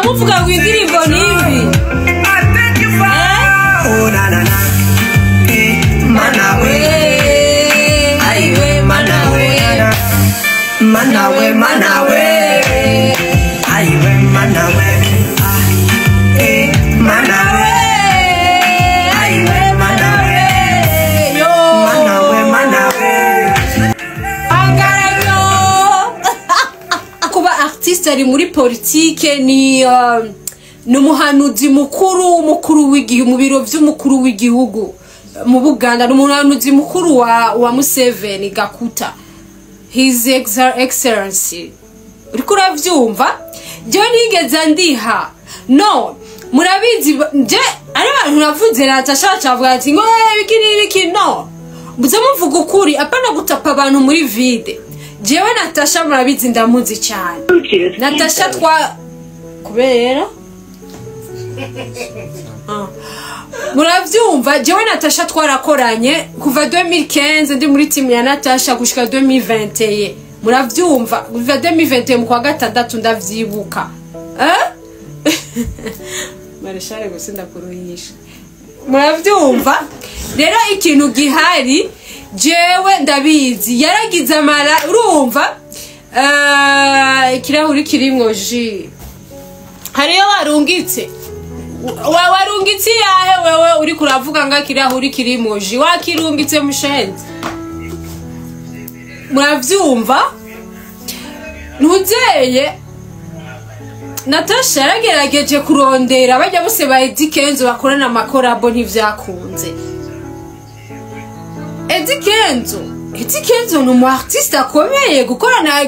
Muvuga ngo indirimbo ni mbi. Oh na na na, eh, mana we, aiwe mana we, mana we, mana we, aiwe mana we, ah, eh, mana we, aiwe mana we, Yo. mana we, mana we. Angarayo. Kuba artiste ari muri politike ni ni umuhanuzi mukuru w'umukuru w'igihugu mu biro vy'umukuru w'igihugu mu Buganda, ni umuhanuzi mukuru wa Museveni Gakuta, His Excellency. Uriko uravyumva? Jewe nigeze ndiha no murabizi je ari abantu navuze Natasha cavuga ati ngo ibiki n'ibiki, no muze muvuga ukuri, apana gutapa abantu muri vide. Jewe Natasha murabizi ndamuzi cyane. Natasha twa kubera muravyumva, jewe Natasha twarakoranye kuva 2015 ndi muri timu ya Natasha gushika 2021. Muravyumva, kuva 2021 mu kwa gatandatu ndavyibuka. Mareshale gusa ndakuruhisha. Muravyumva rero ikintu gihari, jewe ndabizi yaragize amara, urumva ikirahuri kirimwo ji hariyo warungitse warungitse yahe wewe uri kuravuga nga kirahuri kirimwo ji wakirungitse mushenzi. Muravyumva ntuzeye Natasha yaragerageje kurondera bajya bose ba Eddy Kenzo bakorana amakorabo ntivyakunze. Eddy Kenzo ni umu artiste akomeye gukorana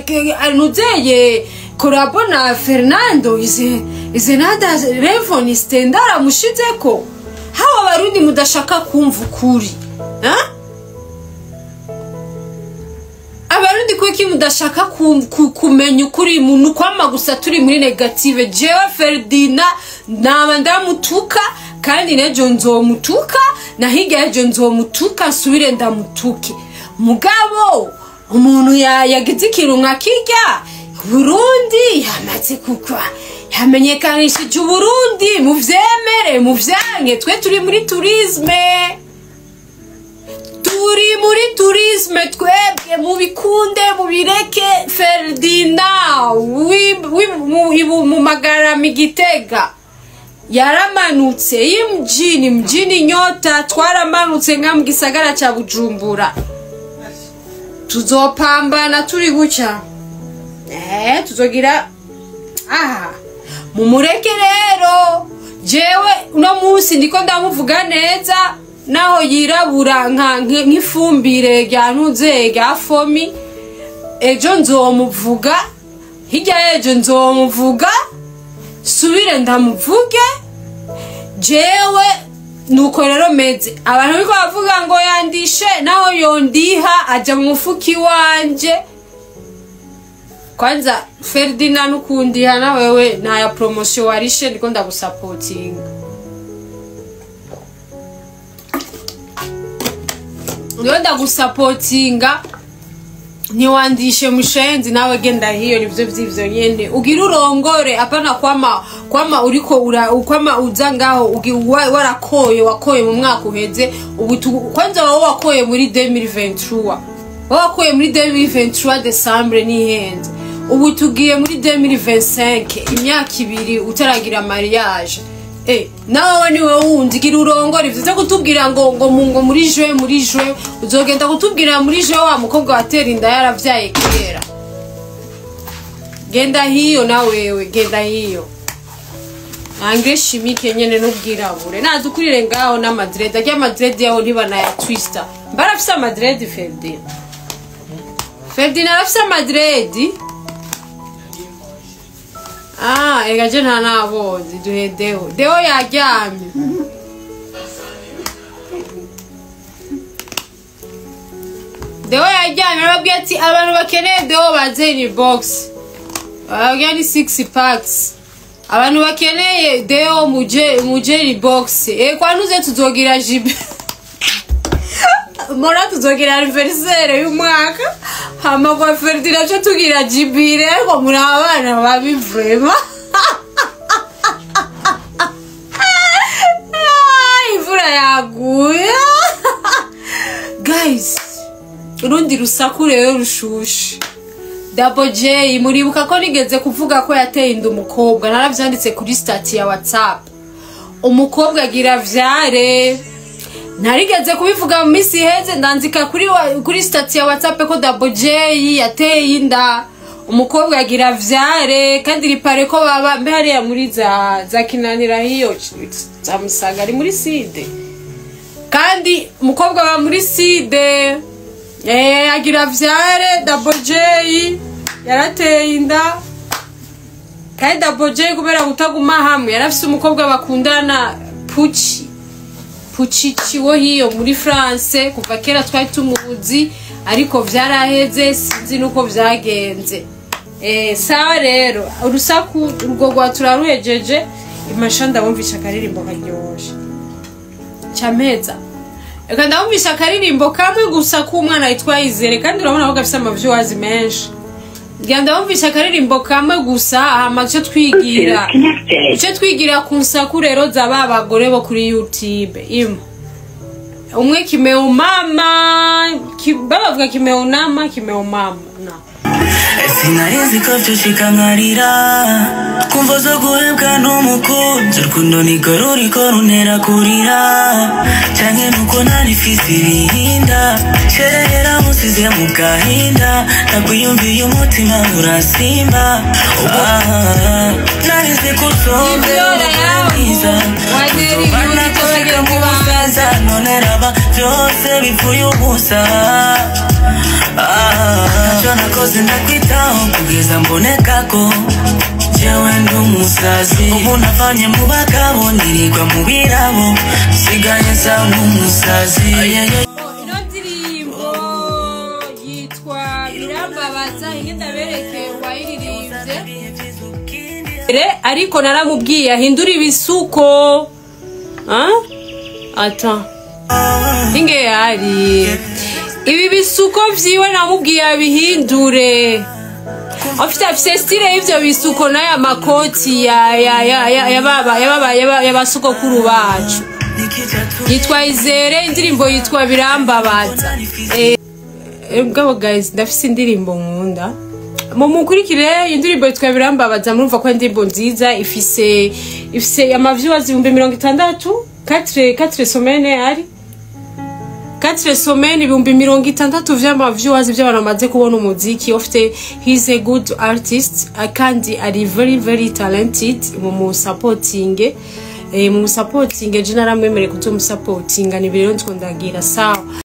ntuzeye korabo na Fernando ize nada level ni standard amushizeko. Hawa Abarundi mudashaka kumva ukuri, Abarundi kuki mudashaka kumenya ukuri muntu kwama gusa turi muri negative. Jewe Ferdinand naba ndamutuka kandi nejo nzomutuka na hirya ejo nzomutuka nsubire ndamutuke. Mugabo umuntu yagize ikintu nka kirya Burundi yamaze kukwa yamenyekanishije Uburundi, muvyemere muvyange, twe turi muri tourisme, turi muri tourisme twebwe, mubikunde mubireke. Ferdinand mu Magarama Igitega yaramanutse y'imjini mjini nyota, twaramanutse nka mu gisagara ca Bujumbura, tuzopambana turi guca tuzogira aha mumureke rero. Jewe uno munsi ndiko ndamuvuga neza naho yirabura nk'ifumbire rya ntuze rya fomi, ejo nzomuvuga hirya ejo nzomuvuga subire ndamuvuge. Jewe nuko rero meze abantu biko bavuga ngo yandishe naho yondiha aja mu mufuki wanje. Kwanza Ferdinand ukundiha na wewe na ya promotion warishe ndiko ndagusapotinga. Ndiko ndagusapotinga niwandishe mushenzi nawe genda hiyo nivyo vyivyo nyene ugira urongore, apana kwama uriko kwama uza ngaho warakoye wakoye mu mwaka uheze. Ubu kwanza wowe wakoye muri 2023, wakoye muri 2023 December nihenze, ubu tugiye muri 2025 imyaka ibiri utaragira mariage. Nawe niwe wundi gira urongore ivyo kutubwira ngo ngo muri juin, muri juin uzogenda kutubwira muri juin wa mukobwa watera inda yaravyaye kera. Genda hiyo na wewe, genda hiyo. Angre chimique nyene n'ubwirabure nadukurire ngaho n'amadred ajya amadred yaho ntibana ya twister. Mbarafise amadred Ferdinand. Ferdinand arafise amadred. Ega je nta nabozi duhe Deo. Deo yaryamye. Deo yaryamye arababwiye ati abantu bakeneye Deo baze in box. Bababwiye ni 6 packs. Abantu bakeneye Deo muje in box. Kwanuze tuzogira jibe. Mora tuzogira anniversaire y'umwaka. Hama kwa Ferdinand cyo tugira jibire ariko muri abana babi vraiment. Urundi rusaku rero rushushe. Double J, muribuka ko nigeze kuvuga ko yateye inda umukobwa? Naravyanditse kuri statut ya WhatsApp. Umukobwa agira vyare. Narigeze kubivuga mu minsi iheze, ndandika kuri statut ya WhatsApp ko Double J yateye inda umukobwa agira vyare, kandi ripare ko baba mbe hariya muri za Kinanira, hiyo za Musaga, ari muri Sud. Kandi umukobwa aba muri Sud, agira vyare. Double J yarateye inda. Kandi Double J, kubera kutaguma hamwe, yarafise umukobwa bakundana, Pucci Pucici, wo hiyo muri France. Kuva kera twari tumuzi, ariko vyaraheze, sinzi nuko vyagenze. Sawa rero, urusaku urwo rwa turaruhejeje. Imasha, ndabumvisha akaririmbo karyoshe cameza. Reka ndabumvisha akaririmbo kamwe gusa k'umwana yitwa Izere, kandi urabona ko gafise ama viewers menshi. Ngira ndabumvisha akaririmbo kamwe gusa, hama tuce twigira ku nsaku rero za ba bagore bo kuri YouTube. Imwe umwe kimeumama babavuga kimeunama, kimeumama na Sinari ko vyoshika nkarira kumva zo guhebwa n'umukunzi. Urukundo niko ruriko runtera kurira, canke nuko nari mfise ibihinda. Cerera musize mu gahinda, nakwiyumviye umutima urasimba. Nari nzi ko uzombera mwiza, tuzobana gushika mu busaza, none raba vyose bipfuye ubusa. Ntacyo nakoze ndakwitaho kugeza mboneka ko jewe ndi umusazi. Ubu navanye mu bagabo, nirirwa mu birabo, nsigaye nsa nk'umusazi. Ino ndirimbo yitwa Birambabaza. Inge ndabereke uwayiririmbye. Ariko naramubwiye ahindura ibisuko. Ah? Ata inge yari ibi bisuko vyiwe, namubwiye abihindure. Afite style y'ivyo bisuko n'aya makoti ya baba y'abasokokuru bacu. Yitwa Izere, indirimbo yitwa Birambabaza. Mugabo guys, ndafise indirimbo nkunda, mumukurikire. Indirimbo yitwa Birambabaza. Murumva ko ari indirimbo nziza, ifise ama viewers 60,000. 4 semaines, ari 4 semaines, 60,000 vy'ama viewers by'abantu bamaze kubona umuziki. Ufite, he's a good artist, kandi ari very very talented. Mu supporting, mu supporting, je naramwemereye kuzomusapotinga. Ni rero ndiko ndagira sawa.